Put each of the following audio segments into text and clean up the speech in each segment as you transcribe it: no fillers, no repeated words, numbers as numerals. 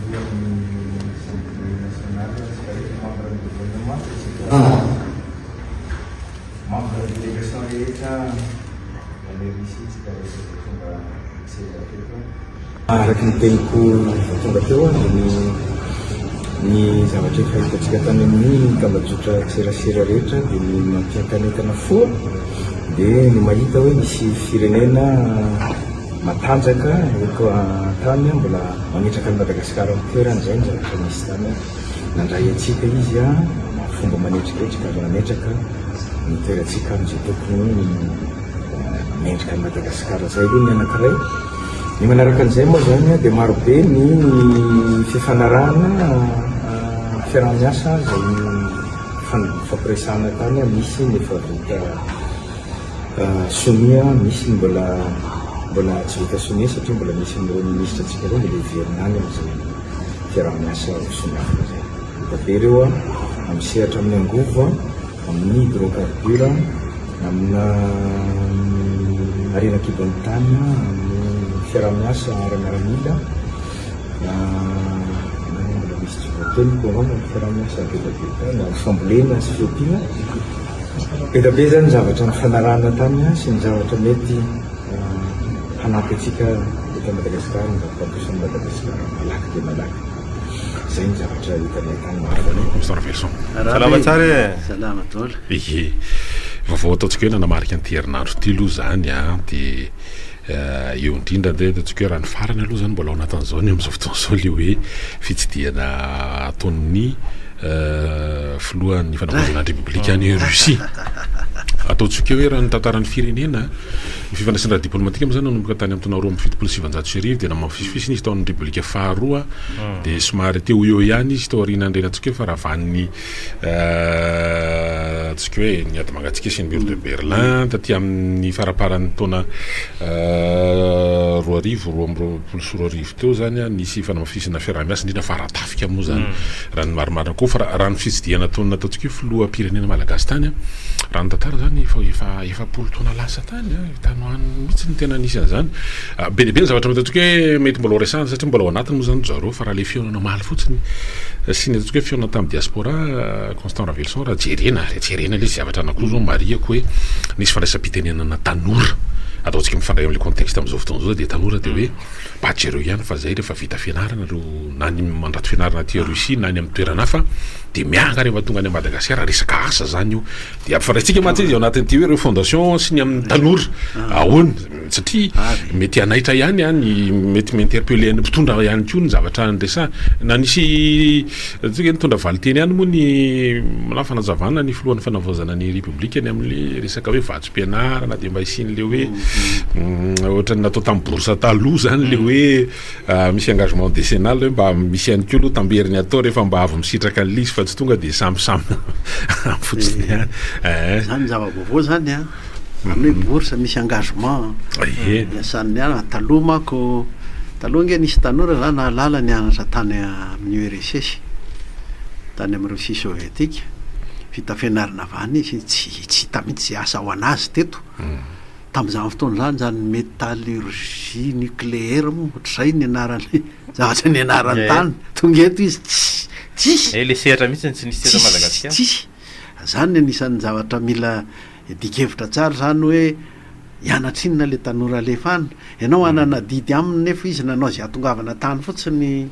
Filohan'ny Assemblée nationale sy membre ny gouvernement isika membre ny délégation rehetra any Russie isika rehetra izay tonga nitsena teto. Araka ny teniko vao tonga teo dia ny ny zavatra efa hitantsika tany amin'ny tambajotra tserasera rehetra dia ny mampientanentana fo dia ny mahita hoe misy firenena matanjaka eto an-tany mbola mametraka an'i Madagasikara amin'ny toerany izay ny zavatra nisy tany. Nandray antsika izy amin'ny fomba manetriketrika ary nametraka ny toerantsika amin'izay tokony mendrika an'i Madagasikara. Izay aloha ny anankiray. Ny manaraka an'izay moa izany dia marobe ny fifanarahana fiaraha-miasa izay nifampiresahana tany, misy ny efa vita sonia, misy ny mbola mbola tsy vita sonia satria mbola misy amin'ireo minisitra antsika ireo mbola hiverina any amin'izay fiaraha-miasa ho soniavina izay. Vita be ireo amin'ny sehatra amin'ny angovo, amin'ny hydrocarbures, amina harena an-kibon'ny tany, amin'ny fiaraha-miasa ara-miaramila, mbola misy tsy voateniko angamba ny fiaraha-miasa be dia be tany, amin'ny fambolena sy fiompiana. Be dia be izany ny zavatra nifanarahana tany sy ny zavatra mety hanampy antsika eto Madagasikara mba hampandroso an'i Madagasikara malaky dia malaky. Izay ny zavatra hitanay tany mahafaly. Constant Ravelison. Salama tsara e! Salama daholo. Ie. Vaovao ataontsika hoe nanamarika an'ity herinandro ity aloha izany an, dia eo indrindra dia ataontsika hoe raha ny farany aloha izany mbola ao anatin'izao ny amin'izao fotoana izao ilay hoe fitsidihana ataon'ny filohan'ny fanavaozana ny Repoblika any Russie. Ataontsika hoe raha ny tantaran'ny firenena, ny fifandraisana ara-diplomatika moa izany nanomboka tany amin'ny taona 1972 dia namafisifisina izy tao amin'ny Repoblika faharoa dia somary teo ho eo ihany izy tao aorianan'ireny antsika hoe faharavan'ny antsika hoe ny ady mangatsiaka sy ny mur de Berlin taty amin'ny faraparan'ny taona 2022 teo izany nisy fanamafisana fiaraha-miasa indrindra fa ara-tafika moa izany raha ny marimarina koa fa raha ny fitsidihana ataon'ny nataontsika hoe filoham-pirenena malagasy tany raha ny tantara izany efa efa 40 taona lasa tany tany ho any mihitsy ny tena nisy an'izany. Be dia be ny zavatra mety ataontsika hoe mety mbola ho resahana satria mbola ao anatiny moa izany ry zareo fa raha ilay fihaonana omaly fotsiny sy ny ataontsika hoe fihaonana tamin'ny diaspora Constant Raveloson raha jerena raha jerena ilay zavatra anankiroa izao marihako hoe nisy fandraisam-pitenenana tanora ataontsika mifandray amin'ilay contexte amin'izao fotoana izao dia tanora dia hoe mba jereo ihany fa zay rehefa vita fianarana ireo na ny mandrato fianarana aty Russie na any amin'ny toerana hafa dia mianga rehefa tonga any Madagasikara resaka asa zany io dia ampifandraisika mantsy izy ao anatin'ity hoe refondation sy ny amin'ny tanora ahoana satria mety hanaitra ihany an ny mety mi-interpeller ny mpitondra ihany koa ny zavatra niresahana na nisy tsika nitondra valinteny ihany moa ny na fanazavana ny filohan'ny fanavaozana ny repoblika ny amin'le resaka hoe vatsim-pianarana dia mba hisian'le hoe ohatran'ny natao tamin'ny bourse taloha zany le hoe misy engagement décennal hoe mba misy ihany koa aloha tamberiny atao rehefa mba avy misitraka an'ilay izy fa tsy tonga dia samy samy fotsiny ihany. Zany zava-baovao zany an, zany hoe bourse misy engagement iasan'ny anana, taloha manko, taloha ange nisy tanora zany nahalala nianatra tany amin'ny URSS, tany amin'ny Russie sovietique, vita fianarana avy any izy, tsy tsy hita mihitsy izay asa ho an'azy teto. Tamin'izany fotoana izany, izany métallurgie nucléaire moa, ohatr'izay ny anaran'ny zavatra nianarany tany. Tonga eto izy, tsisy, tsisy. Eh, le sehatra mihitsy no tsy nisy teto Madagasikara. Tsisy. Izany ny anisan'ny zavatra mila iadian-kevitra tsara izany hoe hianatra inona ilay tanora alefa any. Ianao hanana adidy aminy nefa izy nanao izay hahatongavana tany fotsiny,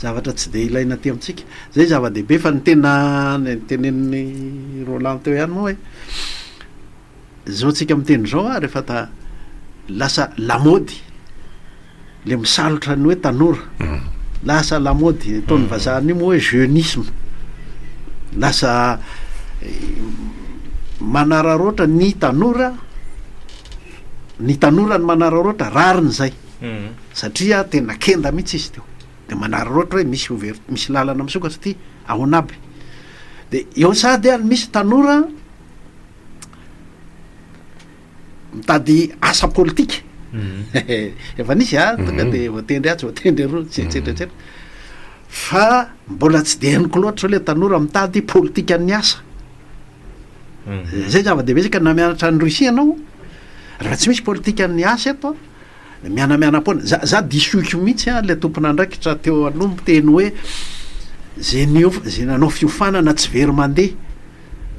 zavatra tsy dia ilaina aty amintsika. Izay zava-dehibe fa ny tena tenenin'i Roland teo ihany moa hoe Zao tsika miteny zao ary efa ta lasa lamaody le misalotra ny hoe tanora lasa lamaody ataon'ny vazaha an'io moa hoe jeunisme lasa manararaotra ny tanora ny tanora ny manararaotra rariny zay satria tena kenda mihitsy izy teo de manararaotra hoe misy ouvert misy lalana misokatra ty ahoana aby de eo sady any misy tanora mitady asa politika efa nisy a tonga de voatendry atsy voatendry aroa et cetera et cetera fa mbola tsy de henoko loatra zao le tanora mitady politikan'ny asa zay zava-dehibe zay ka na mianatra any Russie ianao raha tsy misy politikan'ny asa eto. Mianamianam-poana. Za za disoiko mihitsy an le tompon'andraikitra teo aloha miteny hoe ze niof- ze nanao fiofanana tsy very mandeha.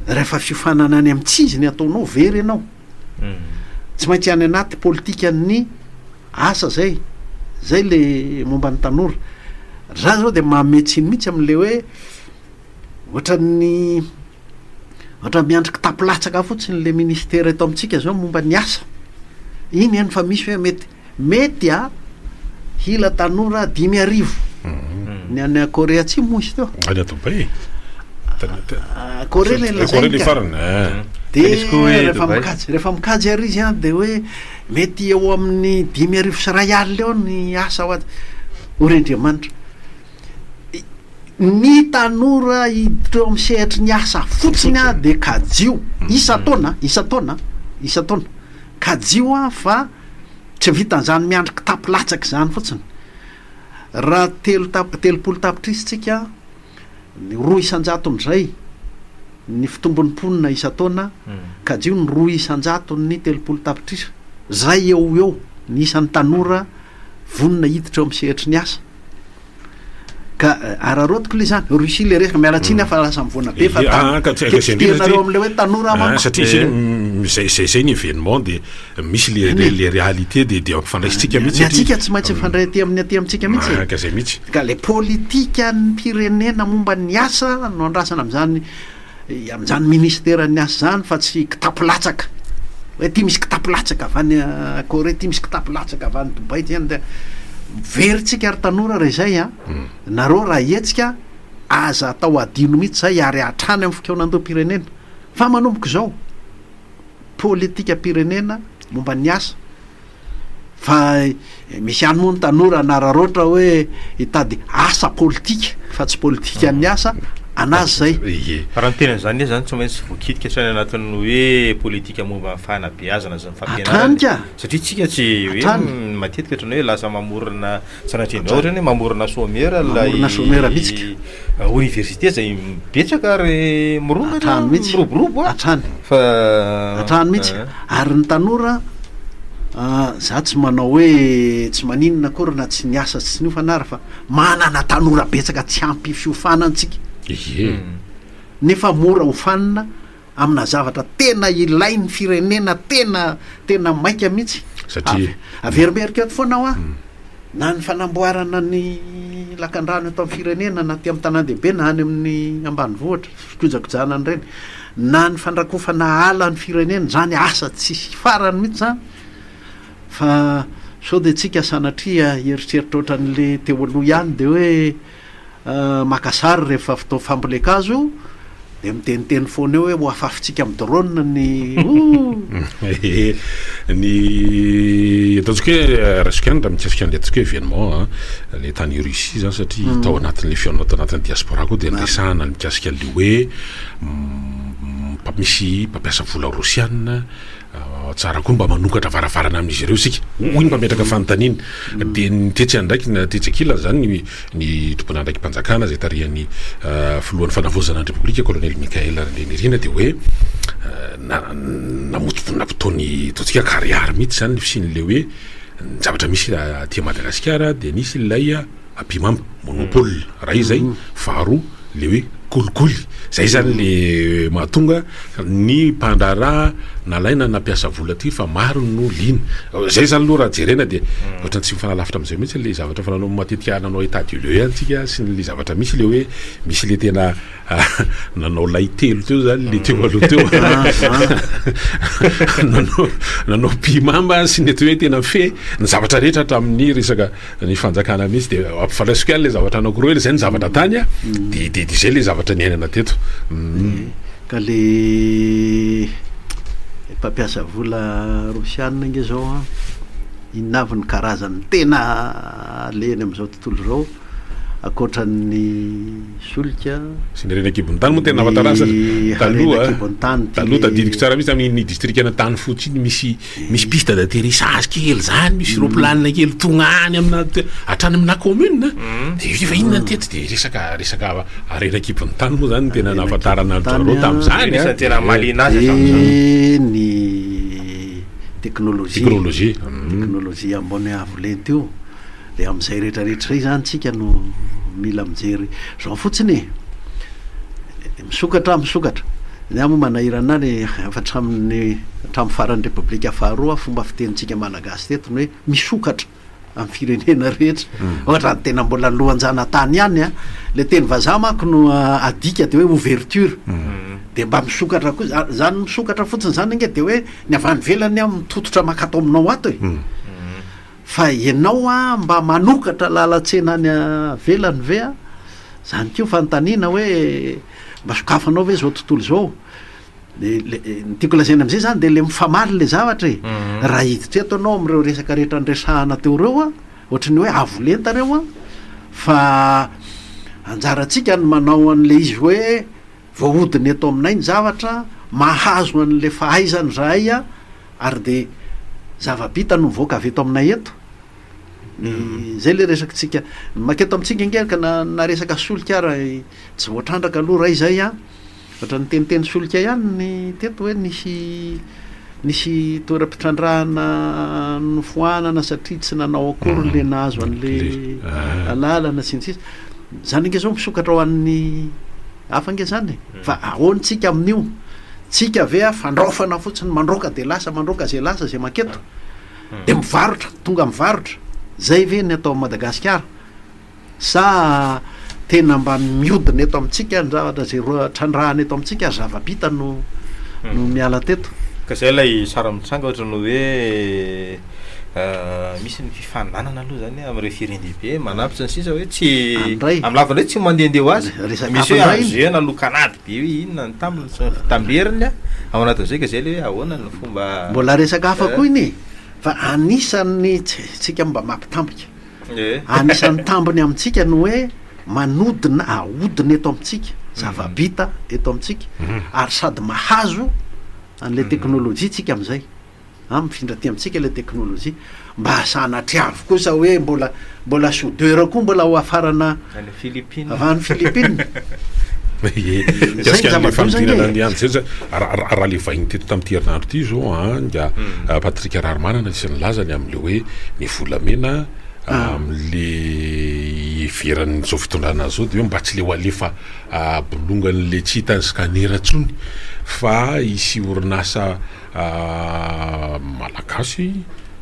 Rehefa fiofanana any amin'ny tsy izy ny ataonao, very ianao. Tsy maintsy any anaty politikan'ny asa zay. Zay le momba ny tanora. Za zao de manome tsiny mihitsy am'le hoe ohatran'ny Ohatra miandry kitapo latsaka fotsiny le ministera eto amintsika zao momba ny asa. Iny eny fa misy hoe mety mety a hila tanora 5000. Ny any Korea Atsimo moa izy teo. Any Dubaï. Ah, Korea le lazainy ka. farany. Eh. De Misy koa hoe rehefa Dubaï. mikajy rehefa mikajy ary izy an de hoe mety eo amin'ny 1050 eo ny asa ho azy. O ry Andriamanitra. Ny tanora hiditra eo amin'ny sehatry ny asa fotsiny a de kajio isan-taona, isan-taona, isan-taona, kajio a fa tsy vitan'izany miandry kitapo latsaka izany fotsiny. Raha telo tap- 30 tapitrisa tsika, ny roa isan-jaton'izay ny fitombon'ny mponina isan-taona, kajio ny roa isan-jaton'ny 30 tapitrisa, zay eo ho eo ny isan'ny tanora vonona hiditra eo amin'ny sehatry ny asa. Ka araraotiko le zany, Russie le resaka, miala tsiny aho fa lasa mivoana be fa Ah, ka tsy- ka zay indrindra tekitinareo amle hoe tanora Ah, manko. satria zay zay zay zay ny événement de misy le le le réalité de de ampifandraisintsika Ny mihitsy antsika tsy maintsy mifandray aty amin'ny aty amintsika mihitsy e. Ah, ka zay mihitsy. Ka le politikan'ny pirenena momba ny asa no andrasana amin'izany amin'izany ministeran'ny asa izany fa tsy kitapo latsaka hoe ty misy kitapo latsaka avy any Corée ty misy kitapo latsaka avy any Dubaï ty any very tsika ry tanora raha izay a nareo raha hihetsika aza atao adino mihitsy zay ary hatrany amin'ny fikaonandoham-pirenena fa manomboka izao politikam-pirenena momba ny asa Fa misy ihany moa ny tanora hanararaotra hoe hitady asa politika fa tsy politikan'ny asa, anazy zay. Ie. Raha ny tena izany zany tsy maintsy voakitika hatrany anatin'ny hoe politika momba ny fanabeazana sy ny fampianarana. Hatrany ka! Satria tsika tsy hoe Hatrany. matetika ohatran'ny hoe lasa mamorona sanatria indray ohatran'ny hoe mamorona sommaire ilay Mamorona sommaire mihitsy ka. Oniversite izay betsaka ary mirongatra, Hatrany mihitsy. miroborobo a. Hatrany. Fa Hatrany mihitsy. Ary ny tanora, za tsy manao hoe tsy maninona akory na tsy niasa sy tsy niofana ary fa manana tanora betsaka tsy ampy fiofanana tsika. Ie. Nefa mora ofanina amina zavatra tena ilain'ny firenena tena tena maika mihitsy. Satria. Averimberiko eto foana hoa, na ny fanamboarana ny lakandrano eto amin'ny firenena na aty amin'ny tanàn-dehibe na any amin'ny ambanivohitra, fikojakojana an'ireny, na ny fandrakofana ala ny firenena, izany asa tsisy farany mihitsy izany, fa sao dia tsika sanatria hieritreritra ohatran'le teo aloha ihany dia hoe Maka sary rehefa fotoa fambolen-kazo dia miteniteny foana eo hoe ho afafintsika amin'ny drone ny ooh. Ny ataontsika hoe raisiko ihany raha mikasika an'ilay ataontsika hoe événement an, ilay tany Russie izany satria tao anatin'ilay fihaonana tao anatin'ny diaspora koa dia niresahana ny mikasika an'ilay hoe misy mpampiasa vola rosiana Tsara koa mba manokatra varavarana amin'izy ireo isika, hoy ny mpametraka fanontaniana. Dia ny tetsy andraikiny na tetsy ankilany izany ny ny tompon'andraiki-panjakana izay tarihan'ny filohan'ny fanavaozana ny Repoblika, Kolonely Michaël Randrianirina dia hoe na namotopotoana ataontsika ankarihary mihitsy izany ny fisian'ilay hoe ny zavatra misy aty Madagasikara dia nisy ilay Ampihimamba, monopole, ray izay, faharoa le hoe kolikoly, zay zany le mahatonga ny mpandraharaha nalaina nampiasa vola aty fa maro no liana, zay zany aloha raha jerena dia ohatran'ny tsy mifanalavitra amizay mihitsy le zavatra efa nanao matetika nanao état du lieu ihany tsika sy ny le zavatra misy le hoe misy le tena Nanao lay telo teo zany le teo aloha teo. Nanao nanao pimamba sy ny atao hoe tena fe ny zavatra rehetra hatramin'ny resaka ny fanjakana mihitsy de ampifandraisiko ihany le zavatra anankiroa hoe zay ny zavatra tany a de de de zay le zavatra niainana teto. Ka le mpampiasa vola rosianina ange zao an, inona avy ny karazany tena alehany amin'izao tontolo izao? Ankoatra ny solika. Sy ny harena an-kibon'ny tany moa tena nahafantarana azy Ny taloha harena an-kibon'ny tany ty taloha tadidiko tsara mihitsy tamin'iny distrikan'Antanifotsy iny misy misy piste d'atterrissage kely zany misy roplanina kely tonga any amina hatrany amina commune de io fa inona ny teto de resaka resaka harena an-kibon'ny tany moa zany no tena nahafantarana an-dry zareo tamin'izany Anisan'ny tena mahaliana azy hatramin'izany. De ny. Teknolojia. Teknolojia. Teknolojia ambony avo lenta io. Dia amin'izay rehetra rehetra izay izany tsika no mila mijery izao fotsiny e. Misokatra misokatra. Ny ahy moa manahirana ahy efa hatramin'ny hatramin'ny faran'ny Repoblika faharoa fomba fitenintsika Malagasy teto ny hoe misokatra amin'ny firenena rehetra. Ohatra ny tena mbola lohan-janatany ihany an, le teny vazaha manko no adika de hoe ouverture. De mba misokatra koa za- zany misokatra fotsiny zany ange de hoe ny avy any ivelany an mitototra mankato aminao ato e. Fa ianao an mba manokatra lalan-tsena any avelany ve an? Zany koa fanontaniana hoe mba sokafanao ve zao tontolo izao? De le ny tiako lazaina am'zay zany de le mifamaly le zavatra e. Raha hiditra eto ianao am'ireo resaka rehetra niresahana teo ireo an, ohatry ny hoe avo lenta reo an, fa anjarantsika ny manao an'le izy hoe voahodina eto aminay ny zavatra, mahazo an'le fahaizana izahay an, ary de zava-bita no mivoaka avy eto aminay eto. Ny zay le resakitsika, ny maketo amintsika ange ka na na resaka solika ara tsy voatrandraka aloha ray zay an. Ohatran'ny niteniteny solika ihany ny teto hoe nisy nisy toeram-pitrandrahana nofoanana satria tsy nanao akory le nahazo an'le alalana sy ny sisa. Zany ange zao misokatra ho an'ny hafa ange zany e. Fa ahoana tsika amin'io? Tsika ve a fandraofana fotsiny mandroaka de lasa mandroaka ze lasa ze maketo de mivarotra tonga mivarotra. Zay ve ny atao Madagasikara? Sa tena mba miodina eto amintsika ny zavatra izay trandrahana eto amintsika ary zava-bita no no miala teto? Ka zay ilay sary mitranga ohatran'ny hoe misy ny fifaninanana aloha zany amin'ireo firendehibe manampy sy ny sisa hoe tsy Andray. amin'ny lafiny hoe tsy mandehandeha ho azy. Resaka Misy hafa hoe indray iny. enjeu na lokanady be hoe inona ny tambiny sy ny fitamberiny ao anatin'izay ka zay ilay hoe ahoana ny fomba Mbola resaka hafa koa iny e! Fa anisan'ny tsy tsika mba mampitambika. Anisan'ny tambiny amintsika ny hoe manodina, ahodina eto amintsika, zava-bita eto amintsika ary sady mahazo an'ilay teknolojia tsika amin'izay. An, mifindra aty amintsika ilay teknolojia. Mba sanatriavo kosa hoe mbola mbola soudeur koa mbola ho hafarana Any Philippines. avy any Philippines. Ie, Zay ny mikasika an'ilay zava-doza ange fanodinana e. ny andro zay zany, raha raha le vahiny teto tamin'ity herinandro ity izao an, nga Patrick Raharimanana isan'ny nilaza ny amin'ilay hoe ny volamena amin'le hiheveran'izao fitondrana izao dia hoe mba tsy le ho alefa bolongan'le tsy hitan'ny scanner intsony fa hisy orinasa malagasy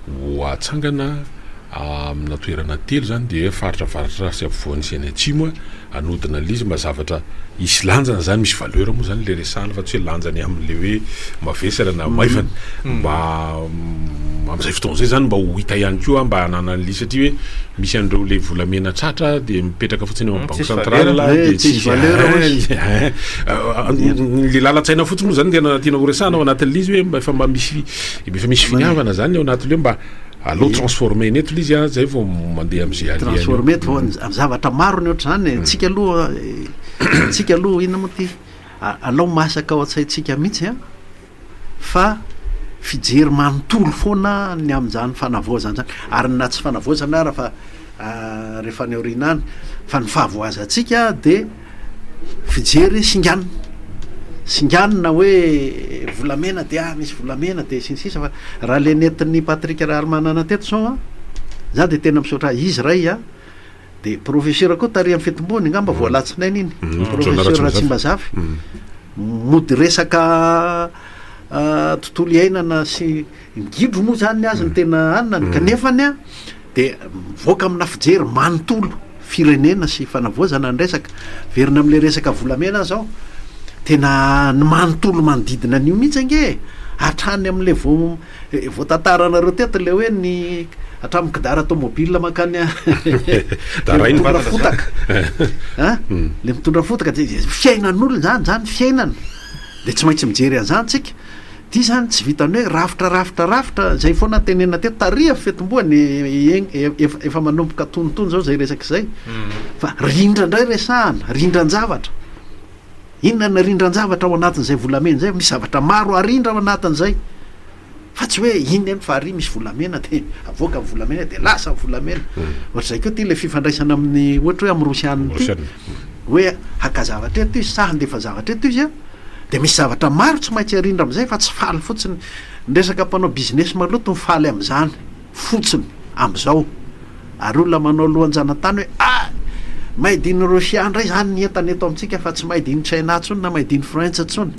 ho atsangana amina toerana telo zany dia faritra avaratra sy afovoany sy any atsimo hanodina an'ilay izy mba zavatra hisy lanjany zany, misy valeur moa zany le resahana fa tsy hoe lanjany amin'le hoe mavesatra na maivana mba amin'izay fotoana izay zany mba ho hita ihany koa mba hananan'ilay satria hoe misy an'ireo le volamena tratra dia mipetraka fotsiny eo amin'ny banque Tsisy centrale valeur. dia Eh, tsisy tsisy valeur hozy. le lalan-tsaina fotsiny moa zany tena tiana ho resahana ao anatin'ilay izy hoe mba efa mba misy efa misy finiavana zany ao anatin'ilay hoe mba Aleo transformer-na eto ilay izy an, zay vao mandeha amin'izay alehany eo. Transformer eto vao amin'ny zavatra maro ny ohatr'izany e. Tsika aloha tsika aloha inona moa ty? Alao masaka ao an-tsaintsika mihitsy an, fa fijery manontolo foana ny amin'izany fanavaozana izany. Ary na tsy fanavaozana ara fa rehefa any aoriana any, fa ny fahavoazantsika dia fijery singanina, singanina hoe volamena dia ah misy volamena dia sy ny sisa fa raha le nentin'i Patrick Raharimanana teto zao an, za dia tena misaotra azy, izy ray an de professeur koa tary amin'ny fitombony angamba vao alatsinainy iny, professeur Ratsimbazafy, mody resaka tontolo iainana sy ny gidro moa zany ny azy no tena anona kanefany an Dia mivoaka amina fijery manontolo firenena sy fanavaozana ny resaka. Miverina amin'ilay resaka volamena aho izao, tena ny manontolo manodidina an'io mihitsy ange e! Hatrany amin'ilay vao voatantaranareo teto ilay hoe ny hatramin'ny kidara tomobile mankany ilay mitondra fotaka an, ilay mitondra fotaka dia fiainan'olona izany, izany fiainana, dia tsy maintsy mijery an'izany tsika. Ty zany tsy vitan'ny hoe rafitra rafitra rafitra, zay foana tenenina teto, tary avy fiatombohany eny efa efa manomboka tonitony zao zay resaka izay, fa rindra indray resahana, rindran-javatra, inona ny rindran-javatra ao anatin'izay volamena izay, misy zavatra maro arindra ao anatin'izay, fa tsy hoe iny eny fa ary misy volamena de avoaka ny volamena de lasa ny volamena, ohatr'izay koa ty le fifandraisana amin'ny ohatra hoe amin'ny rosianina ty, hoe haka zavatra eto izy sa handefa zavatra eto izy an. Dia misy zavatra maro tsy maintsy arindra amin'izay fa tsy faly fotsiny. Ny resaka mpanao business maloto no faly amin'izany fotsiny amin'izao. Ary olona manao lohan-janatany hoe ah! Made in Russia indray izany ny entana eto amintsika fa tsy made in China intsony na made in France intsony.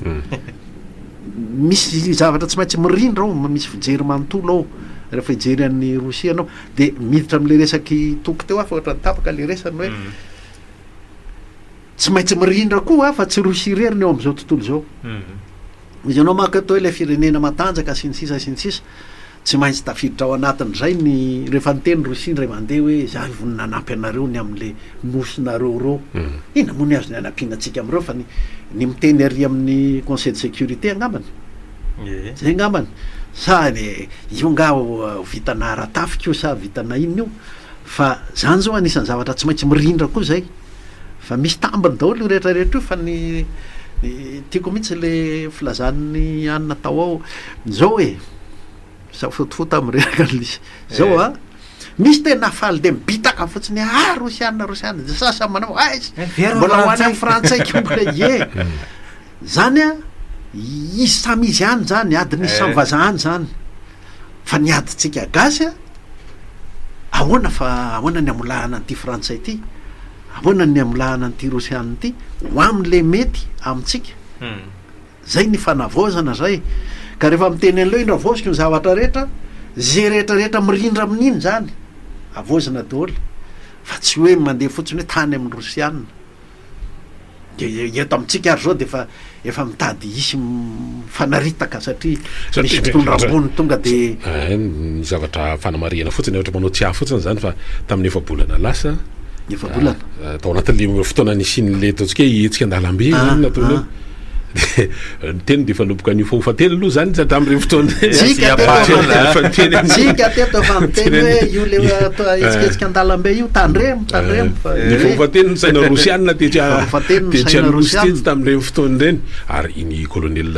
Misy zavatra tsy maintsy mirindra ao, misy fijery manontolo ao rehefa hijery an'i Rosia ianao. Dia miditra amin'ilay resak'i Toky teo aho fa ohatran'ny tapaka ilay resany hoe tsy maintsy mirindra koa fa tsy Rosia irery ny eo amin'izao tontolo izao. Izy ianao manko eto hoe ilay firenena matanjaka sy ny sisa sy ny sisa, tsy maintsy tafiditra ao anatin'izay ny rehefa niteny Rosia indray mandeha hoe izahay vonona hanampy anareo ny amin'ilay nosinareo ireo. Inona moa ny azony hanampiana antsika amin'ireo fa ny ny miteny ary amin'ny conseil de sécurité angambany. Zay angambany. Sa io angaha ho vitana ara-tafika io sa vitana inona io? Fa zany zao anisan'ny zavatra tsy maintsy mirindra koa zay. Fa misy tambiny daholo io rehetra rehetra io fa ny tiako mihitsy le filazan'ny anona tao ao zao e, misafotofoto aho mireraka an'ilay izy, zao a, misy tena faly de mibitaka fotsiny ah rosiana rosiana de sasany manao aiza mbola ho any amin'ny frantsay ko mbola ie zany a, izy samy izy ihany zany, adin'izy samy vazaha any zany. Fa ny adintsika gasy a, ahoana fa ahoana ny hamolahana an'ity frantsay ity, ahoana ny hamolahana an'ity rosiana ity ho amin'le mety amintsika. Zay ny fanavaozana zay. Ka rehefa miteny an'ileo indro avaoziko ny zavatra rehetra, ze rehetra rehetra mirindra amin'iny zany avaozina daholo fa tsy hoe mandeha fotsiny hoe tany amin'ny rosiana. Dia eto amintsika ary zao dia efa efa mitady hisy mifanaritaka satria misy mpitondra ambony tonga dia. Eh, ny zavatra fanamarihana fotsiny, ohatra manao tsiahy fotsiny zany fa tamin'ny efa-bolana lasa, Efa-bolana. Ah, tao anatin'le fotoana nisian'le ataontsika hoe hetsika an-dalambe zany nataony eo. Dia ny teny dia efa nomboka nihofahofa teny aloha zany hatramin'ireny fotoana ireny. Tsika teto efa Tsika teto efa niteny hoe io le hetsiketsika an-dalambe io tandremo tandremo fa Nihofahofa teny ny saina rosiana tetsy tetsy Anosy tetsy tamin'ireny fotoana ireny. Ary iny colonel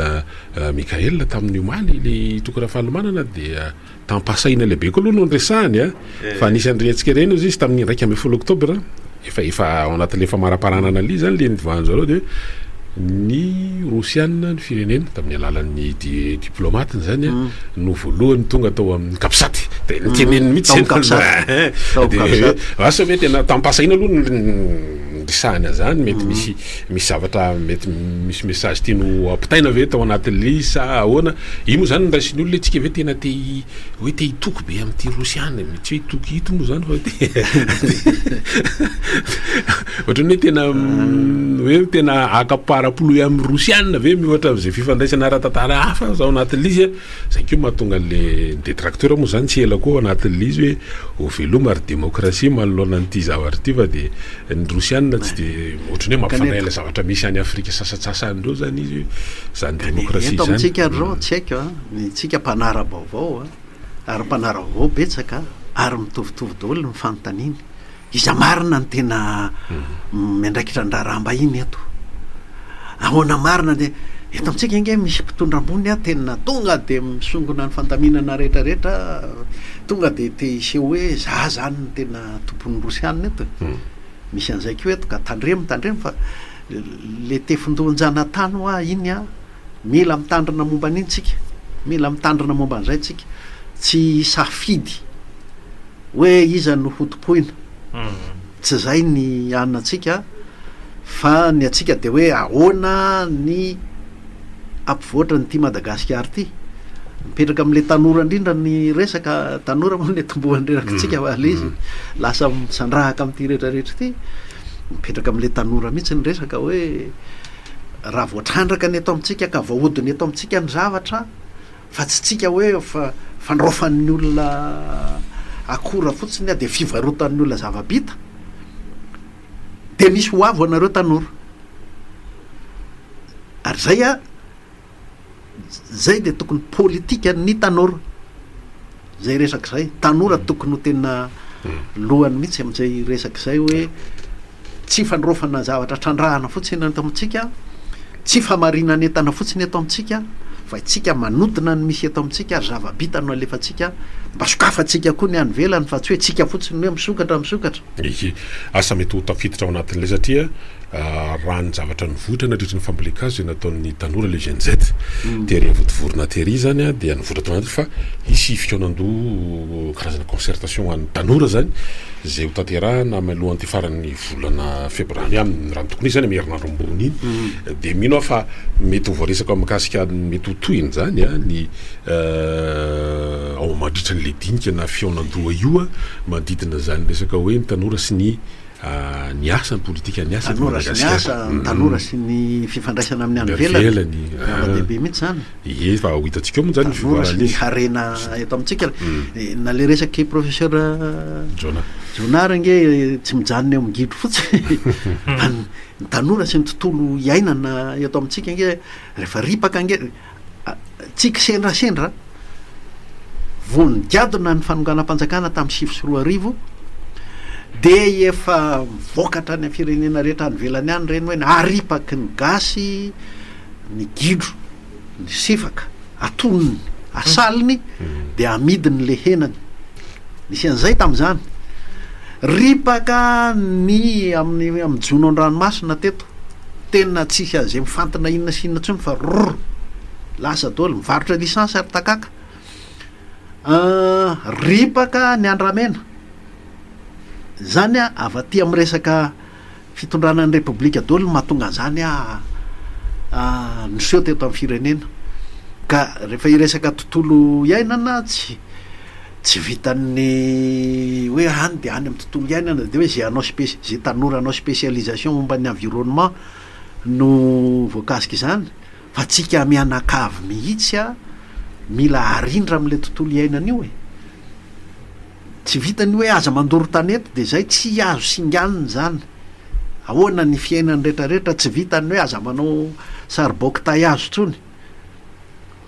Mickaël tamin'ny omaly ilay Toky Rafalimanana dia Tam-pahasahiana lehibe koa aloha no niresahany a, fa anisan'ny hetsika ireny hozy izy tamin'ny 11 oktobra, efa efa ao anatin'ilay famaraparanana an'ilay izy zany le nivoahan-dry zareo dia hoe ny Rosiana ny firenena tamin'ny alalan'ny di- diplomatiny zany a no voalohany tonga tao amin'ny Capsat, de niteneniny mihitsy Tao amin'ny zany Capsat. Tao amin'ny de Capsat. asa ve tena tam-pahasahiana aloha no niresahany an'izany, mety misy Misy zavatra mety misy message tiany ho ampitaina ve tao anatin'ilay izy sa ahoana? Io moa zany noraisin'ny olona hoe tsika ve tena te hoe te hitoky be amin'ity Rosiana e? Tsy hoe hitoky ito moa zany fa te ohatran'ny hoe tena hoe tena haka parapluie amin'ny Rosiana ve mihoatra amin'izay fifandraisana ara-tantara hafa aza ao anatin'ilay izy a? Zay koa mahatonga an'le detracteur moa zany tsy ela koa ao anatin'ilay izy hoe ho veloma ry demokrasia manoloana an'ity zavatra ity fa dia ny rosiana tsy dia ohatran'ny hoe mampifandray an'ilay zavatra misy any Afrika sasantsasany ireo zany izy hoe zany demokrasia Eto zany. amintsika ary zao tsy haiko a, ny tsika mpanara-baovao a, ary mpanara-baovao betsaka ary mitovitovy daholo ny fanontaniana. Iza marina no tena miandraikitra ny raharaham-bahiny eto? Ahoana marina dia eto amintsika ange misy mpitondra ambony a tena tonga dia misongona ny fandaminana rehetra rehetra, tonga dia te hiseho hoe za zany no tena tompon'ny rosiana eto e. Misy an'izay koa eto ka tandremo tandremo fa le tefin-dohan-janatany hoa iny a, mila mitandrina momba an'iny tsika, mila mitandrina momba an'izay tsika, tsy hisafidy. Hoe iza no hotompoina. Tsy izay ny an antsika fa ny antsika dia hoe ahoana ny hampivoatra an'ity Madagasikara ity. Mipetraka amin'ilay tanora indrindra ny resaka, tanora moa no niatombohan'ny resakantsika fa ilay izy lasa misandrahaka amin'ity rehetrarehetra ity. Mipetraka amin'ilay tanora mihitsy ny resaka hoe raha voatrandraka ny eto amintsika ka voahodina eto amintsika ny zavatra, Fa tsy tsika hoe fandraofan'ny olona akora fotsiny dia fivarotan'ny olona zava-bita dia misy ho avy ho anareo tanora. Ary zay a, zay dia tokony politikan'ny tanora. Zay resaka zay. Tanora tokony ho tena lohany mihitsy amin'izay resaka izay hoe Tsy fandraofana zavatra trandrahana fotsiny eto amintsika, tsy famarinan'entana fotsiny eto amintsika, Fa itsika manodina ny misy eto amintsika ary zava-bita no alefantsika, mba sokafantsika koa ny any ivelany fa tsy hoe tsika fotsiny hoe misokatra misokatra. Ehe, asa mety ho tafiditra ao anatin'ilay satria raha ny zavatra nivoitra nandritry ny fambolen-kazo izay nataon'ny tanora le Gen Z tery Vontovorona tery izany dia nivoitra tao anatiny fa hisy fikaonandoha karazana concertation ho an'ny tanora izany izay ho tanterahana mialohan'ity faran'ny volana febroary amin'ny raha ny tokony hisy izany amin'ny herinandro ambony iny dia mino aho fa mety ho voaresaka mikasika ny mety ho tohiny izany ny ao mandritra an'ilay dinika na fihaonandoha io manodidina izany resaka hoe ny tanora sy ny ny asa, ny politika ny asa eto Tanora sy ny Madagasikara. asa, ny tanora sy ny fifandraisana amin'ny any Ivelany. ivelany. Zava-dehibe mihitsy izany. Ie, fa ho hitantsika eo moa izany ny Tanora sy ny fivoaran'izy. harena eto amintsika. Na le resak'i professeur Jonah. Jonah ary ange tsy mijanona eo amin'ny gidro fotsiny fa ny tanora sy ny tontolo iainana eto amintsika ange rehefa ripaka ange Tsy kisendrasendra, vao nigadona ny fanonganam-panjakana tamin'ny 2009 dia efa mivoaka hatrany amin'ny firenena rehetra any ivelany any ireny hoe naripaky ny gasy ny gidro, ny sifaka, atonony, asaliny dia amidiny le henany. Nisy an'izay tamin'izany. Ripaka ny amin'ny amin'ny jono an-dranomasina teto. Tena tsisy aze mifantina inona sy inona intsony fa rrr lasa daholo, mivarotra licence ary takaka. Ripaka ny andramena. Zany a avy aty amin'ny resaka fitondrana ny repoblika daholo no mahatonga an'izany a niseho teto amin'ny firenena. Ka rehefa hiresaka tontolo iainana tsy Tsy vitan'ny hoe any dia any amin'ny tontolo iainana dia hoe izay hanao spé- izay tanora hanao spécialisation momba ny environnement no voakasika izany fa tsika mianakavy mihitsy a mila arindra amin'ilay tontolo iainana io e. Tsy vitan'ny hoe aza mandoro tanety dia izay, tsy azo singanina izany. Ahoana ny fiainany rehetrarehetra, tsy vitan'ny hoe aza manao saribao kitay hazo intsony.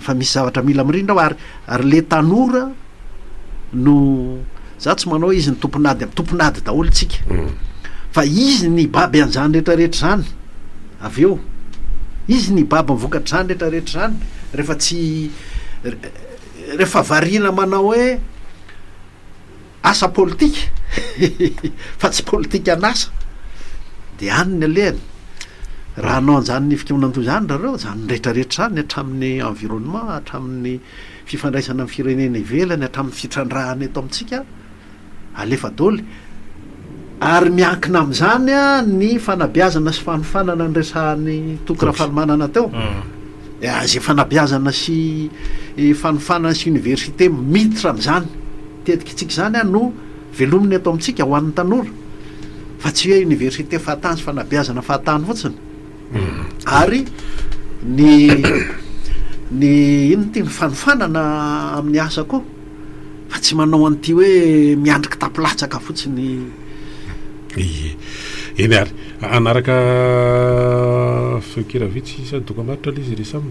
Fa misy zavatra mila mirindra ao ary ary le tanora no za tsy manao hoe izy ny tompon'ady am tompon'ady daholo tsika fa izy ny hibaby an'izany rehetra rehetra izany avy eo izy ny hibaby ny vokatr'izany rehetra rehetra izany rehefa tsy rehefa variana manao hoe Asa politika fa tsy politikan'asa dia any ny alehany. Raha hanao an'izany fikaonandoha izany nareo, izany rehetrarehetra izany hatramin'ny environnement, hatramin'ny fifandraisana amin'ny firenena ivelany, hatramin'ny fitrandrahana eto amintsika, alefa daholo. Ary miankina amin'izany ny fanabeazana sy fanofanana niresahan'i Toky Rafalimanana teo. Izay fanabeazana sy fanofanana sy université miditra amin'izany tetikitsika izany no velomina eto amintsika ho an'ny tanora fa tsy hoe université fahatany sy fanabeazana fahatany fotsiny. Ary ny ny inona ity ny fanofanana amin'ny asa koa fa tsy manao an'ity hoe miandry kitapo latsaka fotsiny. Ie. Eny ary. Hanaraka feon-kira vitsy sa dokambarotra ilay izy ry Sam?